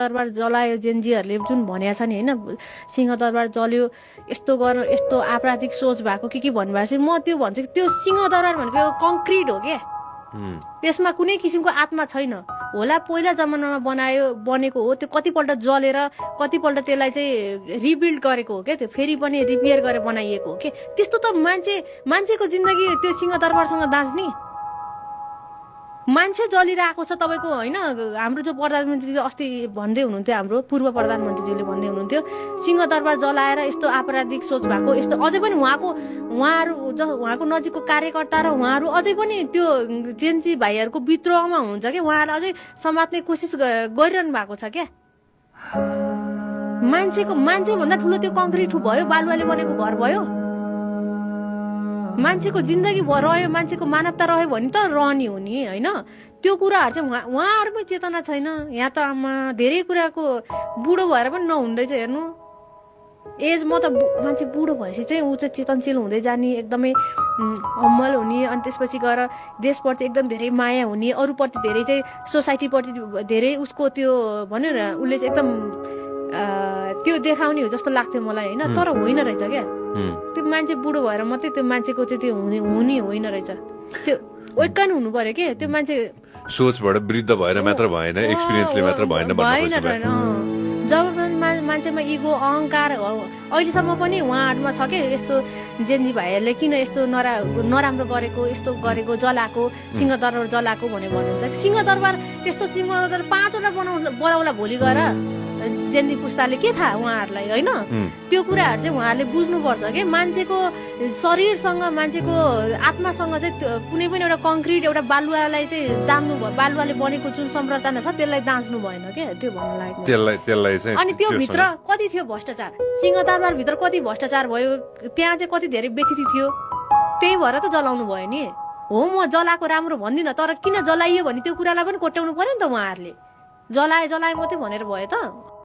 दरबार जलायो जेनजीहरूले जुन भनेको छ नि होइन, सिंहदरबार जल्यो, यस्तो गर्नु, यस्तो आपराधिक सोच भएको के भन्नुभएको छ। म त्यो भन्छु त्यो सिंहदरबार भनेको कङ्क्रिट हो क्या, त्यसमा कुनै किसिमको आत्मा छैन होला। पहिला जमानामा बनेको हो त्यो, कतिपल्ट जलेर कतिपल्ट त्यसलाई चाहिँ रिबिल्ड गरेको हो क्या, त्यो फेरि पनि रिपेयर गरेर बनाइएको हो क्या। त्यस्तो त मान्छेको जिन्दगी त्यो सिंहदरबारसँग दाँच्ने मान्छे जलिरहेको छ तपाईँको होइन। हाम्रो जो प्रधानमन्त्री अस्ति भन्दै हुनुहुन्थ्यो, हाम्रो पूर्व प्रधानमन्त्रीज्यूले भन्दै हुनुहुन्थ्यो सिंहदरबार जलाएर यस्तो आपराधिक सोच भएको, यस्तो अझै पनि उहाँको नजिकको कार्यकर्ता र उहाँहरू अझै पनि त्यो जेन्जी भाइहरूको विद्रोहमा हुन्छ क्या, उहाँहरूले अझै समात्ने कोसिस गरिरहनु भएको छ क्या। मान्छेभन्दा ठुलो त्यो कङ्क्रिट भयो, बालुवाले बनेको घर भयो। मान्छेको जिन्दगी रह्यो, मान्छेको मानवता रह्यो भने त रहने हो नि होइन। त्यो कुराहरू चाहिँ उहाँहरूमै चेतना छैन। यहाँ त आमा धेरै कुराको बुढो भएर पनि नहुँदैछ हेर्नु। एज म त मान्छे बुढो भएपछि चाहिँ ऊ चाहिँ चेतनशील हुँदै जाने, एकदमै हम्बल हुने, अनि त्यसपछि गएर देशप्रति एकदम धेरै माया हुने, अरूप्रति धेरै चाहिँ सोसाइटीप्रति धेरै उसको त्यो भन्यो न उसले चाहिँ एकदम त्यो देखाउने हो जस्तो लाग्थ्यो मलाई होइन। तर होइन रहेछ क्या, त्यो मान्छे बुढो भएर मात्रै त्यो मान्छेको चाहिँ त्यो हुने होइन रहेछ। त्यो वेकन हुनु पर्यो कि त्यो मान्छे सोचबाट वृद्ध भएर मात्र भएन, एक्सपिरियन्सले मात्र भएन। जब मान्छेमा इगो अहङ्कार अहिलेसम्म पनि उहाँहरूमा छ कि यस्तो जेन्जी भाइहरूले किन यस्तो नराम्रो गरेको, यस्तो गरेको, जलाएको, सिंहदरबार जलाएको भनेर भन्नुहुन्छ। सिंहदरबार त्यस्तो सिंहदरबार 5वटा बनाउला भोलि गएर जेन्जी पुस्ताले के थाहा उहाँहरूलाई होइन। त्यो कुराहरू चाहिँ उहाँहरूले बुझ्नुपर्छ कि मान्छेको शरीरसँग मान्छेको आत्मासँग चाहिँ कुनै पनि एउटा कङ्क्रिट एउटा बालुवालाई चाहिँ दाम्नु भयो, बालुवाले बनेको जुन संरचना छ त्यसलाई दाँच्नु भएन क्या, त्यो भन्नु लागेको। अनि त्यो भित्र कति थियो भ्रष्टाचार, सिंहदरबार भित्र कति भ्रष्टाचार भयो, त्यहाँ चाहिँ कति धेरै व्यतिथि थियो, त्यही भएर त जलाउनु भयो नि हो। म जलाएको राम्रो भन्दिनँ, तर किन जलाइयो भने त्यो कुरालाई पनि कोट्याउनु पर्यो नि त। उहाँहरूले जलाए मात्रै भनेर भयो त।